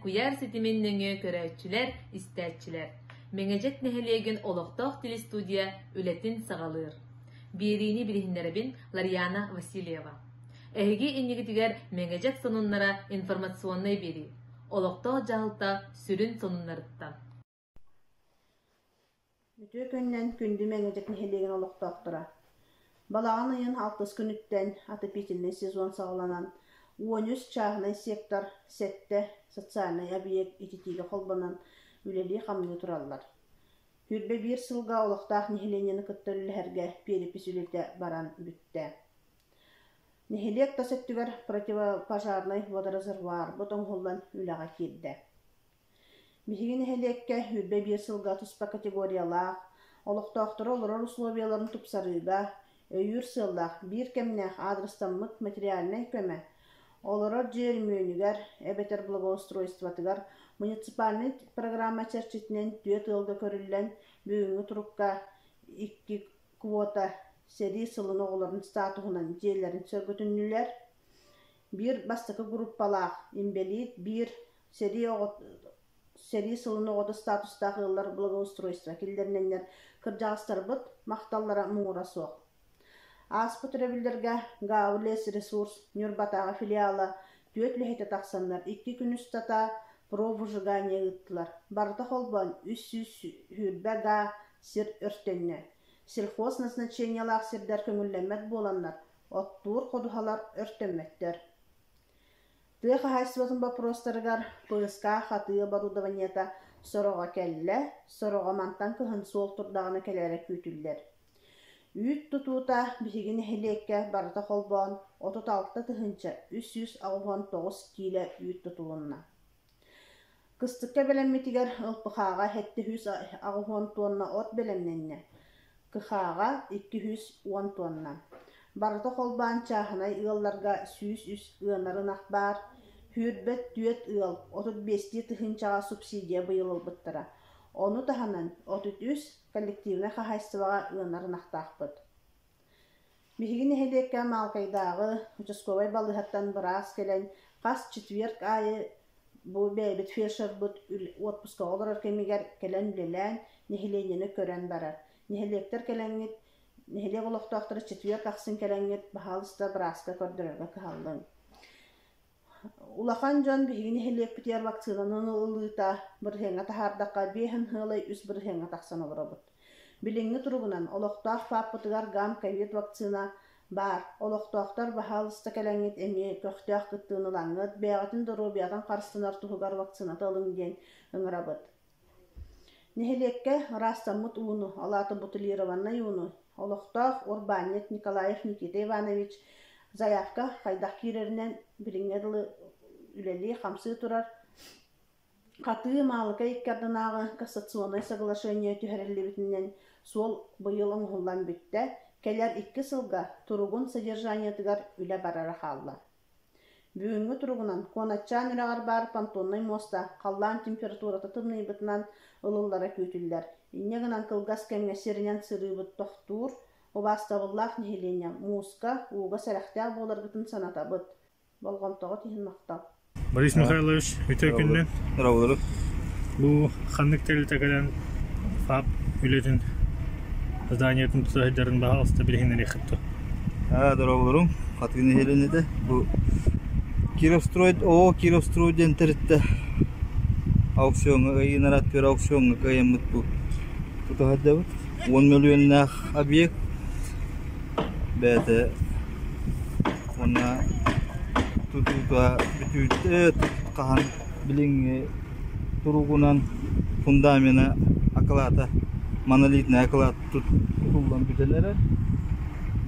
куйаар ситимин нөҥүө көрөөччүлэр, истээччилэр! Мэҥэдьэк нэһилиэгин олохтоох телестудия үлэтин саҕалыыр. Биэриини билиһиннэрэбин Ларьяна Васильева. Эһиги иннигитигэр Мэҥэдьэк сонуннара информационнай биэрии. Олохтоох дьаһалта сүрүн сонуннарыттан. Үтүө күнүнэн күндү Мэҥэдьэк нэһилиэгин олохтоохторо! Балаҕан ыйын алтыс күнүттэн отопительнай сезон саҕаланан, 13 чааһынай сектор, сэттэ социальнай объект ититиигэ холбонон үлэлии-хамныы тураллар. 21 сылга олохтоох нэһилиэнньэни кытта үлэлэһэргэ перепись үлэтэ баран бүттэ. Нэһилиэк тас өттүгэр противопожарнай водорезервуарбыт оҥоһуллан үлэҕэ киирдэ. Биһиги нэһилиэккэ 21 сылга туспа категориялаах, олохтоохтору олорор условияларын тупсарыыга өйүүр сыаллаах биир кэмнээх аадырыстаммыт материальнай көмө, олорор дьиэ өрөмүөнүгэр эбэтэр благоустройствотыгар муниципальнай программа чэрчитинэн түөрт ыалга көрүллэн, бүгүҥҥү турукка икки квота сэрии сылын оҕолорун статуһунан дьиэлэрин сөргүтүннүлэр. Биир бастакы группалаах инбэлиит биир Сэрии оҕо сэрии сылын оҕото статустаах ыаллар благоустройство киллэринэннэр кырдьаҕастарбыт махталлара муҥура суох. Ааспыт өрөбүллэргэ Гаулес ресурс Ньурбатааҕы филиала түөрт үлэһитэ тахсаннар икки күн устата провыжигание ыыттылар. Барыта холбоон 320 га сир өртөннө. Сельхоз назначениелаах сирдэр көҥүллэммэт буоланнар, оттуур ходуһалар өртөммөттөр. Тыа хаһаайыстыбатын боппуруостарыгар ПСК хатыы оборудованиета сороҕо кэллэ, сороҕо мантан кыһын суол турдаҕына кэлэрэ күүтүллэр. Үүт тутуута биһиги нэһилиэккэ барыта холбоон 36 389 киилэ үүт тутулунна. Кыстыкка бэлэммитигэр ЛПХ-ҕа 780 туонна от бэлэмнэннэ, КХ-ҕа 210 туонна. Барыта холбоон чааһынай ыалларга 103 ыанар ынах баар, сүүрбэт түөрт ыал 35 тыһыынчаҕа субсидия быйыл ылбыттара. Ону таһынан 33 коллективнай хаһаайыстыбаҕа ыанар ынахтаахпыт. Биһиги нэһилиэккэ Маалыкайдааҕы участковай балыыһаттан быраас кэлэн хас четверг аайы бу бэйэбит фельдшербыт отпускаҕа олорор кэмигэр кэлэн үлэлээн, нэһилиэнньэни көрөн барар. Нэһилиэктэр кэлэҥҥит, нэһилиэк олохтоохторо четверг ахсын кэлэҥҥит, баһаалыста бырааска көрдөрөргө кыһаллыҥ. Улахан дьон биһиги нэһилиэкпитигэр вакцинаны ылыыта бырыһыаҥҥа таһаардахха биэһин сыалай үс бырыһыаҥҥа тахсан олоробут. Билиҥҥи туругунан олохтоох ФАП-пытыгар гам-ковид вакцина баар. Олохтоохтор баһаалыста кэлэҥҥит эмиэ көхтөөх кыттыыны ылаҥҥыт, бэйэҕитин доруобуйаҕытын харыстанар туһугар вакцината ылыҥ диэн ыҥырабыт. Нэһилиэккэ ыраастаммыт ууну, ол аата бутилированнай ууну, олохтоох урбаанньыт Николаев Никита Иванович заявка хайдах киирэринэн билиҥҥэ дылы үлэлии-хамсыы турар. Хатыы Маалыкай икки ардынааҕы кассационнай соглашение түһэриллибитинэн суол быйыл оҥоһуллан бүттэ, кэлэр икки сылга туругун содержаниетыгар үлэ барара хаалла. Бүгүҥҥү туругунан Куоначчаан үрэҕэр баар понтоннай муоста халлаан температурата тымныйбытынан ылыллара күүтүллэр. Инньэ гынан кылгас кэмҥэ сиринэн сырыыбыт тохтуур, убаастабыллаах нэһилиэнньэ мууска, ууга сэрэхтээх буоларгытын санатабыт. Болҕомтоҕут иһин махтал. Борис Михайлович, үтүө күнүнэн. Здравствуйте. Бу ханнык тэрилтэ кэлэн ФАП үлэтин зданиетын тута сылдьарын баһаалыста билиһиннэриэххит дуо? Аа, дорооболорум. Хатыы нэһилиэнньэтэ. Бу Кировстрой, ООО Кировстрой диэн тэрилтэ аукциоҥҥа ыйынар аттыгар аукциоҥҥа кыайаммыт бу тута сылдьабыт. Уон мөлүйүөннээх объект бэйэтэ уонна тутуута бүтүүтэ хаһан билиҥҥи туругунан фундамена акылаата монолитнай акылаат тутуллан бүтэн эрэр.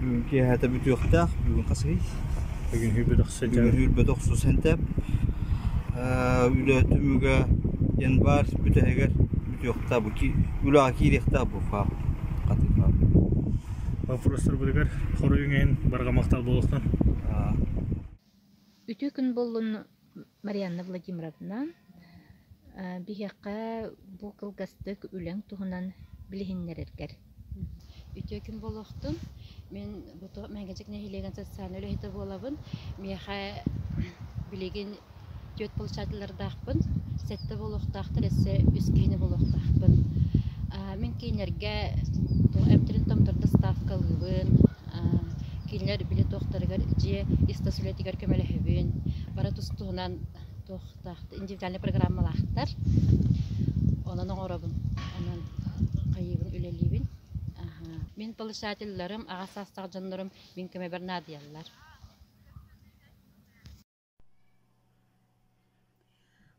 Бүгүн киэһэтэ бүтүөхтээх. Бүгүн хас ый? Бүгүн сүүрбэ Бүгүн сүүрбэ сентябрь. Үлэ түмүгэ январь бүтэһигэр бүтүөхтээх бу үлэҕэ киириэхтээх бу ФАП хатыы ФАП. Вопростарбытыгар хоруйуҥ иһин барҕа махтал буолуохтун. Үтүө күн буоллун Марианна Владимировна. Биһиэхэ бу кылгастык үлэҥ туһунан билиһиннэрэргэр. Үтүө күн буолуохтун. Мин бу Мэҥэдьэк нэһилиэгин социальнай үлэһитэ буолабын. Миэхэ билигин түөрт получателлардаахпын. Сэттэ буолуохтаахтар, өссө үс киһини булуохтаахпын. Мин кинилэргэ эмтэрин томтордо ставкалыыбын, кинилэр били туохтарыгар дьиэ ис-тас үлэтигэр көмөлөһөбүн. Бары тус-туһунан туохтаах индивидуальнай программалаахтар. Онон оҥоробун. Онон хайыыбын үлэлиибин. Мин получателларым, аҕа саастаах дьоннорум мин көмөбөр наадыйаллар.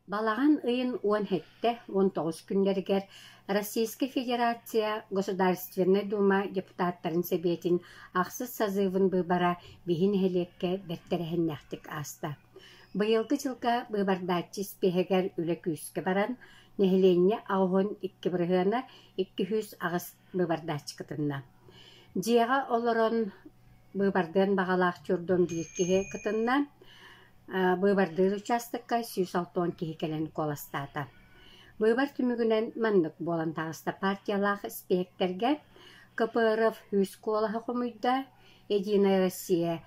Балаҕан ыйын 17 19 күннэригэр Российскай Федерация Государственнай Дума депутаттарын Сэбиэтин ахсыс созывын быыбара биһи нэһилиэккэ бэрт тэрээһиннээхтик ааста. Быйылгы дьылга быыбардааччы испииһэгэр үлэ күүскэ баран, нэһилиэнньэ 82 бырыһыана 208 быыбардааччы кытынна. Дьиэҕэ олорон быыбардыан баҕалаах чордон биир киһи кытынна. Быыбардыыр учаастакка 160 киһи кэлэн куоластаата. Быыбар түмүгүнэн маннык буолан таҕыста партиялаах испииһэктэргэ КПРФ үс куолаһы хомуйда, Единая Россия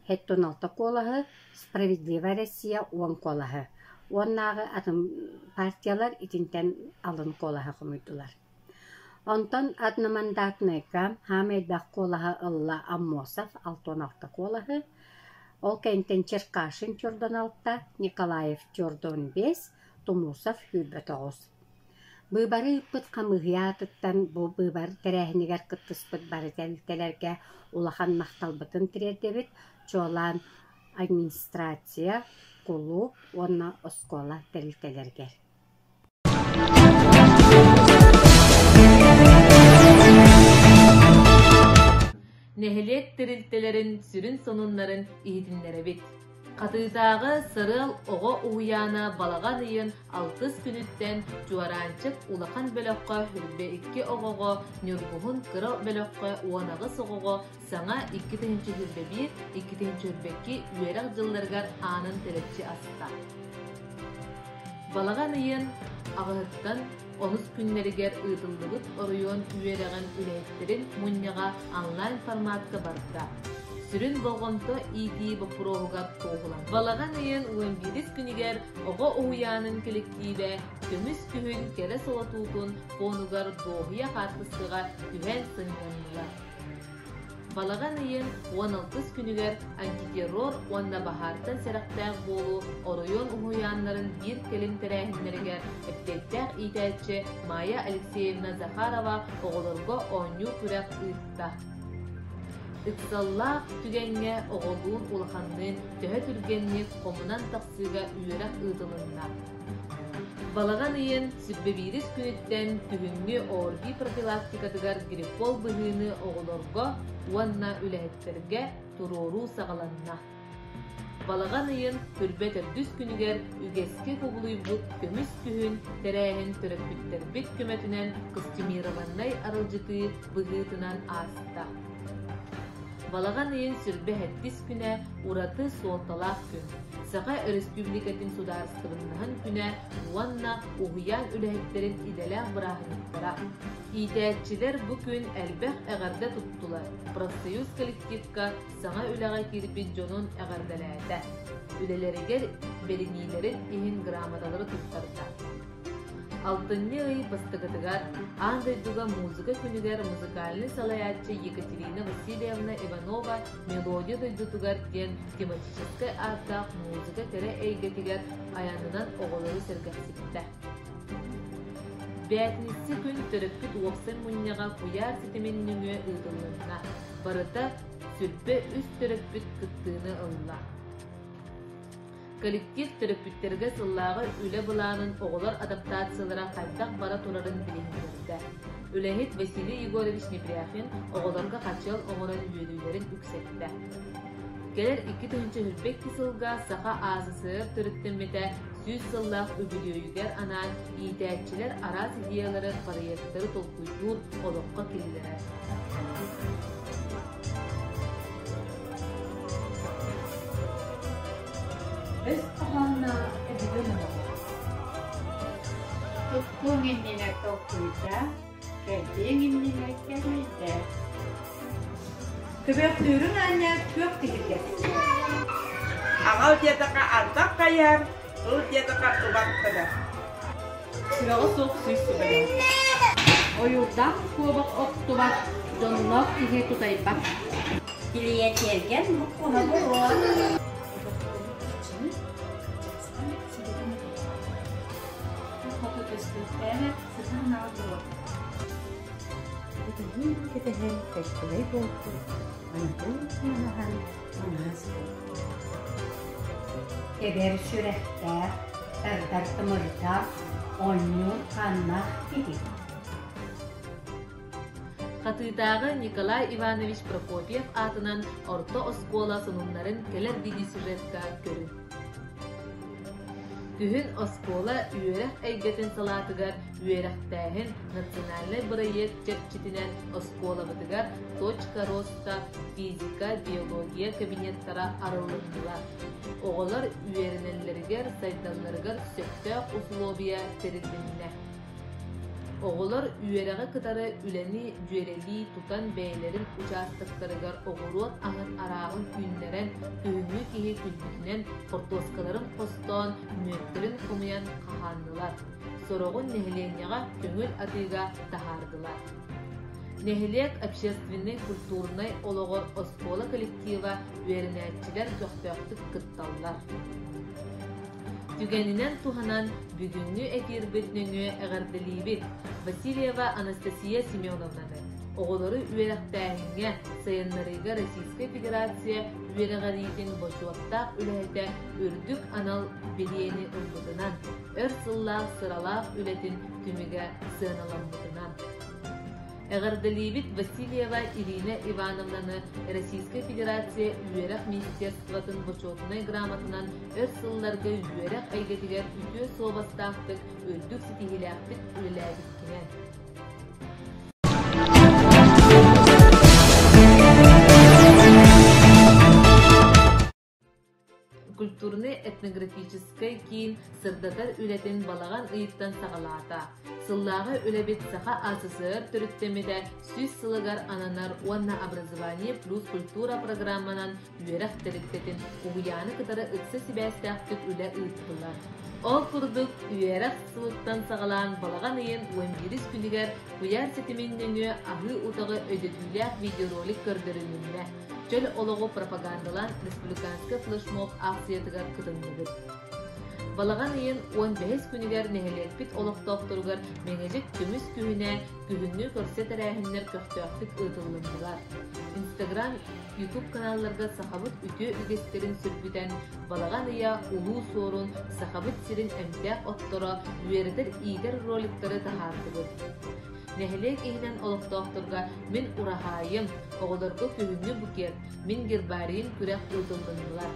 76 куолаһы, Справедливая Россия 10 куолаһы. Уоннааҕы атын партиялар итинтэн алын куолаһы хомуйдулар. Онтон одномандатнайга хаамай элбэх куолаһы ылла Аммосов 66 куолаһы, ол кэнниттэн Черкашин 46, Николаев 45, Тумусов 29. Быыбары ыыппыт хамыыһыйа аатыттан бу быыбар тэрээһинигэр кыттыспыт бары тэрилтэлэргэ улахан махталбытын тириэрдэбит, чуолаан администрация, кулууп уонна оскуола тэрилтэлэригэр. Нэһилиэк тэрилтэлэрин сүрүн сонуннарын иһитиннэрэбит. Хатыытааҕы Сарыал оҕо уһуйаана балаҕан ыйын алтыс күнүттэн Чуораанчык улахан бөлөххө хүрбэ икки оҕоҕо, Ньургуһун кыра бөлөххө 18 оҕоҕо саҥа 2021 2022 үөрэх дьылларыгар аанын тэлэччи аста. Балаҕан ыйын аҕыһыттан онус күннэригэр ыытыллыбыт оройуон үөрэҕин үлэһиттэрин мунньаҕа онлайн форматка барда. Сүрүн болҕомто иитии боппуруоһугар туоһуланна. Балаҕан ыйын 11 күнүгэр оҕо уһуйаанын кэлэктиибэ көмүс күһүн кэрэ солотуутун фонугар дуоһуйа хаартыскаҕа түһэн сынньаннылар. Балаҕан ыйын 16 күнүгэр антитеррор уонна баһаартан сэрэхтээх буолуу оройуон уһуйааннарын биир кэлим тэрээһиннэригэр эппиэттээх иитээччи Майя Алексеевна Захарова оҕолорго оонньуу-күрэх ыытта. Ыксаллаах түгэҥҥэ оҕолуун улаханныын төһө түргэнник хомунан тахсыыга үөрэх ыытылынна. Балаҕан ыйын сүрбэбиирис күнүттэн күһүҥҥү ОРВИ профилактикатыгар гриппол быһыыны оҕолорго уонна үлэһиттэргэ туруоруу саҕаланна. Балаҕан ыйын Түрбэ төрдүс күнүгэр үгэскэ кубулуйбут Көмүс күһүн тэрээһин төрөппүттэрбит көмөтүнэн костюмированнай аралдьытыы быһыытынан ааста. Балаҕан ыйын сүрбэ сэттис күнэ ураты суолталаах күн. Саха Өрөспүүбүлүкэтин судаарыстыбаннаһын күнэ уонна уһуйаан үлэһиттэрин идэлээх бырааһынньыктара. Иитээччилэр бу күн элбэх эҕэрдэ туттулар, профсоюз коллективка саҥа үлэҕэ киирбит дьонун эҕэрдэлээтэ, үлэлэригэр бэриниилэрин иһин грамоталары туттарда. Алтынньы ый бастакытыгар Аан дойдуга музыка күнүгэр музыкальнай салайааччы Екатерина Васильевна Иванова «Мелодия дойдутугар» диэн тематическай ааттаах музыка кэрэ эйгэтигэр айанынан оҕолору сэргэхситтэ. Бээтиниссэ күн төрөппүт уопсай мунньаҕа куйаар ситимин нөҥүө ыытыллынна. Барыта сүрбэ үс төрөппүт кыттыыны ылла. Коллектив төрөппүттэргэ сыллааҕы үлэ былаанын оҕолор адаптациялара хайдах бара турарын билиһиннэрдэ. Үлэһит Василий Егорович Непряхин оҕолорго хачыал оҥорон үөрүүлэрин үксэттэ. Кэлэр 2022 сылга Саха АССР төрүттэммитэ 100 сыллаах үбүлүөйүгэр анаан иитээччилэр араас идеялары, проектары толкуйдуур, олоххо киллэрэр. Өс хоһоонноох өбүгэ номоҕо. Туттуоҥ иннинэ толкуйдаа, кэрдиэҥ иннинэ кэмэйдээ. Көбүөхтүүрүҥ аанньа күөх киһиргэс. Аҕал диэтэххэ ардах хайар, ыл диэтэххэ ыбах гынар. Сүрэҕэ суох сүүс сүбэлээх. Ойуурдаах куобах охтубат, дьонноох киһи тутайбат. Тилийэ тиэргэн буккуһа буруо. Хоту көстүөхтээҕэ сытан-наҕа буруо. Кэтэһин кэтэһэн кэччэгэй буолбут, манаһын манаһан маҥаас буолбут. Тэбэр сүрэхтээх, тардар тымырдаах, оонньуур хааннаах киһи. Хатыытааҕы Николай Иванович Прокопьев аатынан орто оскуола сонуннарын кэлэр видеосюжетка көрүҥ. Күһүн оскуола үөрэх эйгэтин салаатыгар үөрэхтээһин национальнай бырайыак чэрчитинэн оскуолабытыгар «Точка роста» физика, биология кабинеттара арыллыннылар. Оҕолор үөрэнэллэригэр, сайдалларыгар сөптөөх усулуобуйа тэрилиннэ. Оҕолор үөрэҕи кытары үлэни дьүөрэлии тутан бэйэлэрин учаастактарыгар оҕуруот аһын арааһын үүннэрэн, күһүҥҥү киһи күлбүтүнэн хортуоскаларын хостоон, мүөттэрин хомуйан хаһааннылар. Сороҕун нэһилиэнньэҕэ көҥүл атыыга таһаардылар. Нэһилиэк общественнай-культурнай олоҕор оскуола коллектива үөрэнээччилэр көхтөөхтүк кытталлар. Түгэнинэн туһанан, бүгүҥҥү эфирбит нөҥүө эҕэрдэлиибит Васильева Анастасия Семеновнаны, оҕолору үөрэхтээһиҥҥэ, сайыннарыыга Российскай Федерация үөрэҕириитин бочуоттаах үлэһитэ үрдүк анал билиэни ылбытынан, өр сыллаах сыралаах үлэтин түмүгэ сыаналаммытынан. Эҕэрдэлиибит Васильева Ирина Ивановнаны Российскай Федерация Үөрэх министерствотын Бочуотунай грамотанан өр сылларга үөрэх эйгэтигэр үтүө суобастаахтык, үрдүк ситиһиилээхтик үлэлээбиккинэн. Культурнай-этнографическай киин сырдатар үлэтин балаҕан ыйыттан саҕалаата. Сыллааҕы үлэбит Саха АССР төрүттэммитэ 100 сылыгар ананар уонна Образование плюс культура программанан үөрэх тэрилтэтин уһуйааны кытары ыкса сибээстээхтик үлэ ыыттылар. Ол курдук, үөрэх сылыттан саҕалаан балаҕан ыйын уон биирис күнүгэр куйаар ситимин нөҥүө аһыы утаҕы өйдөтүүлээх видеоролик көрдөрүлүннэ. Чөл олоҕу пропагандалаан республиканскай флешмоб аахсыйатыгар кытынныбыт. Балаҕан ыйын 15 күнүгэр нэһилиэкпит олохтоохторугар Мэҥэдьик көмүс күһүнэ күһүҥҥү көрсө тэрээһиннэр көхтөөхтүк ыытыллыннылар. Инстаграм, Ютуб каналларга сахабыт үтүө үгэстэрин сөргүтэн, балаҕан ыйа Улуу Суорун, Сахабыт сирин эмтээх отторо үөрэтэр-иитэр роликтары таһаардыбыт. Нэһилиэк иһинэн олохтоохторго Мин ураһаайым, оҕолорго күһүҥҥү букет, Мин гербарийым күрэх ыытыллыннылар.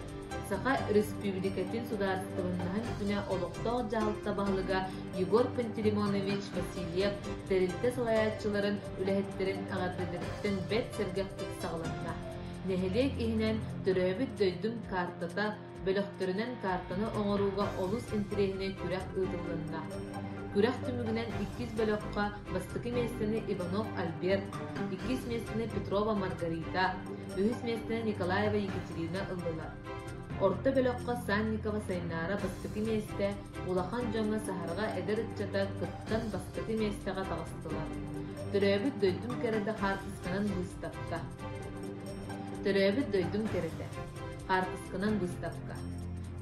Саха Өрөспүүбүлүкэтин судаарыстыбаннаһын күнэ олохтоох дьаһалта баһылыга Егор Пантелеймонович Васильев тэрилтэ салайааччыларын, үлэһиттэрин эҕэрдэлэриттэн бэрт сэргэхтик саҕаланна. Нэһилиэк иһинэн Төрөөбүт дойдум каартата бөлөхтөрүнэн картаны оҥорууга олус интэриэһинэй күрэх ыытыллынна. Күрэх түмүгүнэн иккис бөлөххө бастакы миэстэни Иванов Альберт, иккис миэстэни Петрова Маргарита, үһүс миэстэни Николаева Екатерина ыллылар. Орто бөлөххө Санникова Сайнаара бастакы миэстэ, улахан дьоҥҥо Саһарҕа эдэр ыччата кыттан бастакы миэстэҕэ таҕыстылар. Төрөөбүт дойдум кэрэтэ хаартысканан быыстапка. Төрөөбүт дойдум кэрэтэ. Хаартысканан быыстапка.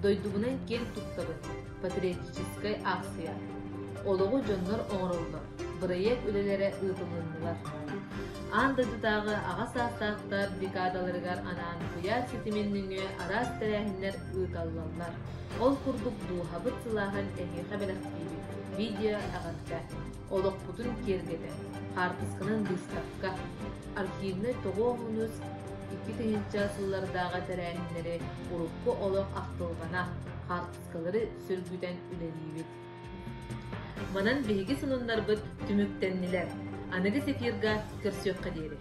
Дойдубунан киэн туттабын. Патриотическай аахсыйа. Олоҕу дьоннор оҥороллор. Бырайыак үлэлэрэ ыытылыннылар. Аан дойдутааҕы аҕа саастаахтар декадаларыгар анаан куйаар ситимин нөҥүө араас тэрээһиннэр ыыталлаллар. Ол курдук дууһабыт сылааһын эһиэхэ бэлэхтиибит. Видео эҕэрдэ. Олохпутун киэргэтэн. Хаартысканан быыстапка. Архивнай тоҕуоһунус 2000 сыллардааҕы тэрээһиннэри урукку олох ахтылҕана, хаартыскалары сөргүтэн үлэлиибит. Манан биһиги сонуннарбыт түмүктэннилэр. Аныгы эфирга көрсүөххэ диэри.